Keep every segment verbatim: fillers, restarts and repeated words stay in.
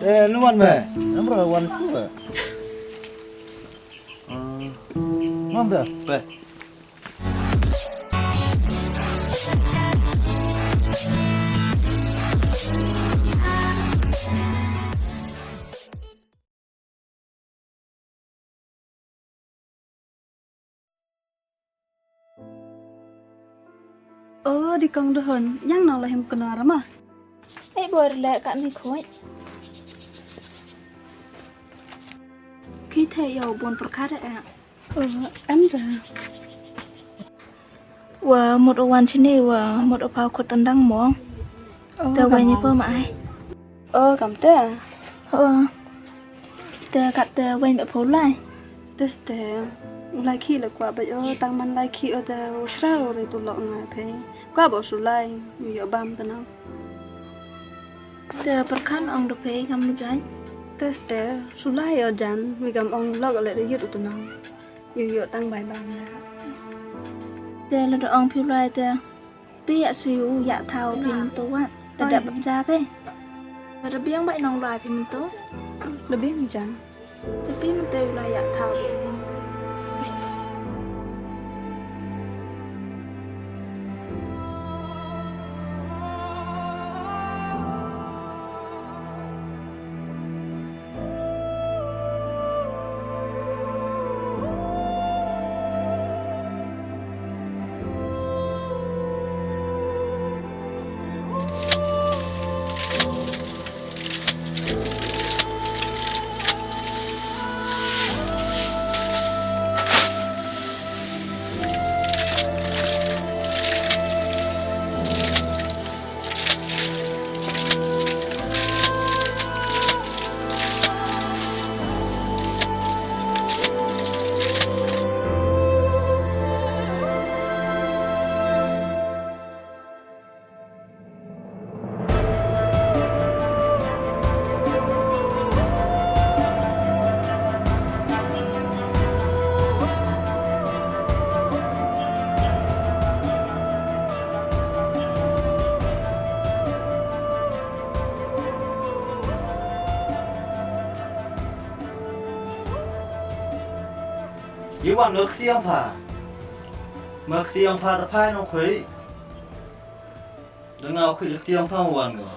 Eh, lu wan me? Em ra wan ku. Mam da. Be. Oh, di kong dahon, yang nang lahim kena rama. Eh, bor le kat ni koi. Ki the yo bon perkara eh. Oh, anda. Wa mut u wan sini wa mut u pau khut tendang mo. Oh, te wai ni po ma ai. Oh, kam te. Oh. Te kat te wai me po lai. Te ste. Lai khi le kwa ba yo tang man lai khi o te u sra o re tu lok ngai phe. Kwa ba su lai yo bam te nang. Te perkhan ong do phe kam jai. Te ste su lai yo jan mi kam ong lok le de yut u te nang. Yu yu tang bai bam na. Te la da ong phi lai te. Pi ya su yu ya thau phi mynta wa. Da da bam ja pe. Da da biang bai nong lai phi mynta. Da biang ja. Da phi mynta la ya thau phi mynta. Yi wan lo kti ong pha. Ma kti ong pha ta phai nong khui. Da nga khui kti ong pha wan ngo.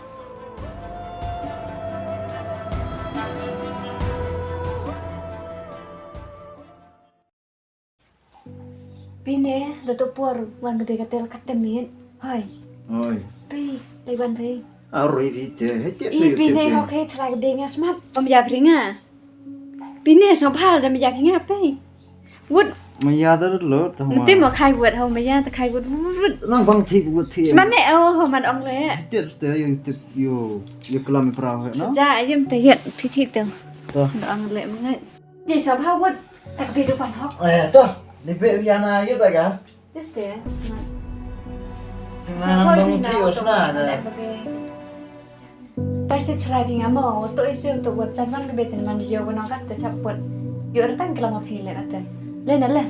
Pine da to por wan ka de ka tel kat te mit. Hoi. Hoi. Pi, dai wan pi. A roi pi te, he te. I pine ho ke chra ka de nga smat. Om ya pringa. Pine so phal da mi ya pringa pi. Wut. Ma ya da lo ta ma. Ti ma khai wut ho ma ya ta khai wut wut. Nang bang thi wut thi. Smat ne o ho man ong le. Te te yo te yo yo kelam pra he na. Ja ayem te yet pi thi te. Ta. Ong le ma ngai. Ni sa ba wut tak bi du pan hok. Eh, to. Ni be bi ana yu ta ga. This day. Nga nang dong ti os na da. Par se chrai bi nga mo to ise to wut san man ke beten man yo ko nang kat te chap wut. Yo er tan kelam phi le kat. Le na le.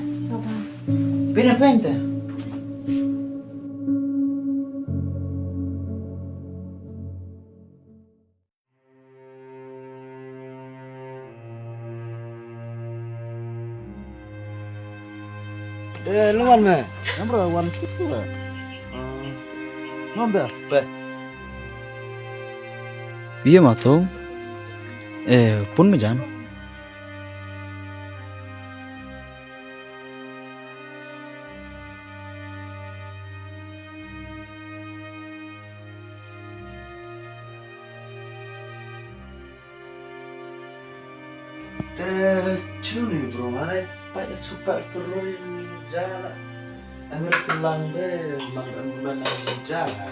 Pina pente. Eh, lu wan me? Namra wan tu ba. Ngam da. Be. Iya ma tu. Eh, pun me jan. Te chuni bro ngai pa ya chupa teroi jala. Amir pulang de man man jala.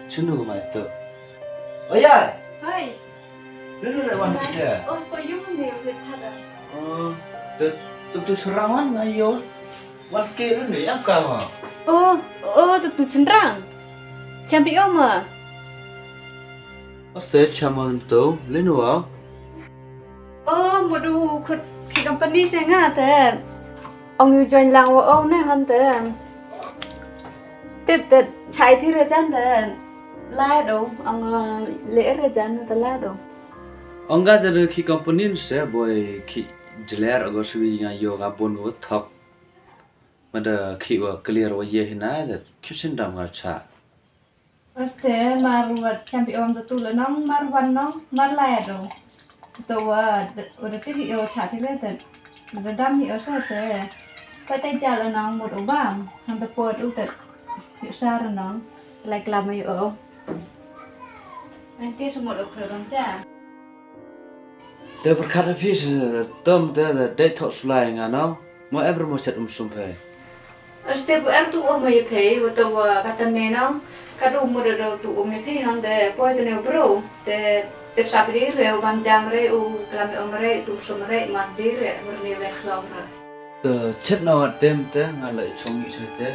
Chunu mai tu. Oya. Hai. Lulu re wan kita. Oh, sko yung ne ulit thada. Oh, tu tu tu serangan ngayo. Wan ke lulu yang kama. Oh, oh tu tu cenderang. Champi oma. Oste chamon tu linu wa. Oh, mudu khut ki company se nga te. Ong yu join lang wa ong ne han te. Tip te chai phi re jan te. Lai do, ong le re jan te lai do. Ong ka te ki company se boi ki jler ago swi nga ïoh ka bun wa thok. Mada ki wa clear wa ye hina da kyusin dam nga cha. Aste mar wat champi om da tu la nong mar wan nong mar la ya do. To wa wa da ti ïoh cha ti le te. Da dam ïoh sa te. Pa te ja la nong mut u bam. Nang da pot u te. Ïoh sa ra nong. Lai klam ïoh. Nanti semut u kredon cha. Te pyrkhat ha phi sa tom te da dei thok sulai nga nong. Mo ever mo chet um sum phi. Aste bu er tu um ye phi wa to wa kata ne nong. Ka du mo da do tu um ye phi hang de poi te ne bro. Te te sa phi re u bam jam re u klam um re tu sum re man di re mur ne we khlom re. Te chet na wat tem te nga la chong i sa te.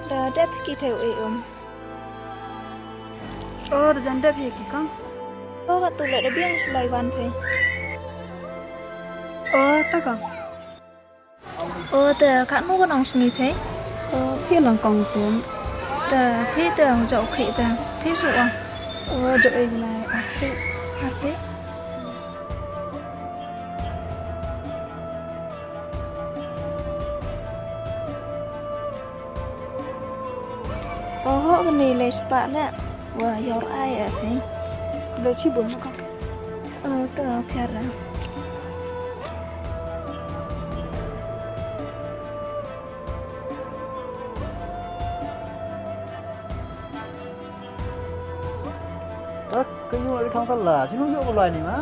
Da dep ki theu e um. O da jan dep hi ki kong. O ka tu le da biang sulai wan phe. O ta kong. O te ka nu ka nong sngi phe. O phi nong kong tum. Te phi te ong jok khi te phi su ong. O jok ei lai a phi. A phi. O ho ka ni le spa le. Wa yor ai a phi. Le chi bun ka. O te phi ra. Ka yu ri thong kala, sinu yu ko lai ni ma.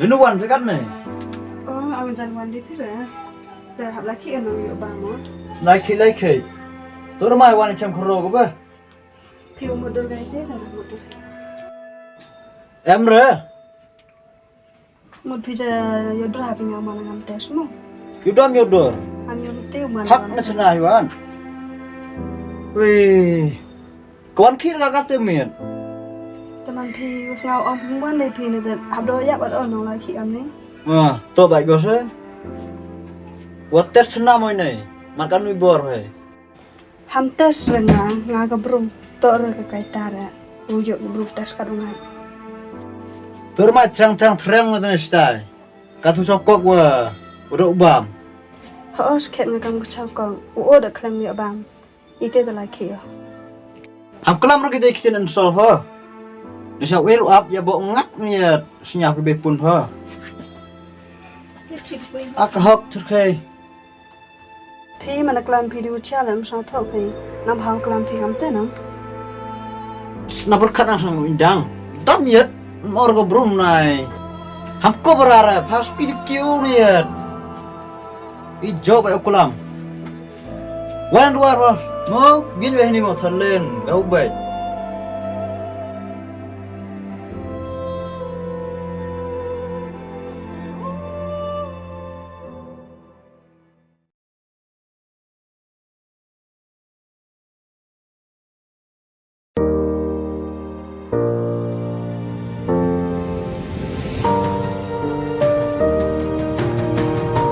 Inu wan phi katne? Oh, ang jan wan di phi re. Te hap laki anu yu ba mo. Laki laki. Tur mai wan chem khoro ko ba. Phi u motor gai te da motor. Em re. Mut phi da yodra phi ngam mana ngam tes mo. Yudam yodur. Am yodur te man. Hak na chena yuan. Wei. Kwan khir ka kate miet. Teman phi us ngau ong phi wan dei phi ne da hap do yap at on nong la khi am ne. Ah, to bai go se. Wat tes chena moi nei. Man kan nui bor hai. Ham tes re nga, nga ka brum, to re ka kai tare, u yok ka brum tes ka dunga. Tur ma trang trang trang na tane stai. Ka tu chok kok wa, u dok bam. Ha os khet nga kam ka chok kong, u o da klem yok bam. Ite da lai ki yo. Ham klam ro ki dei kitin en sol ho. Ni sa wir ap ya bo ngak ni ya snya ki be pun ho. Ak hok tur kai. Phi mana klam phi di u chia lem sa thok phi. Nam hau klam phi kam te nang. Na berkat nang sang indang. Dam yet mor ko brum nai. Ham ko berara pas ki kiu ni yet. I job ai kulam. Wan duar wa. Mo gin weh ni mo thalen gau bai.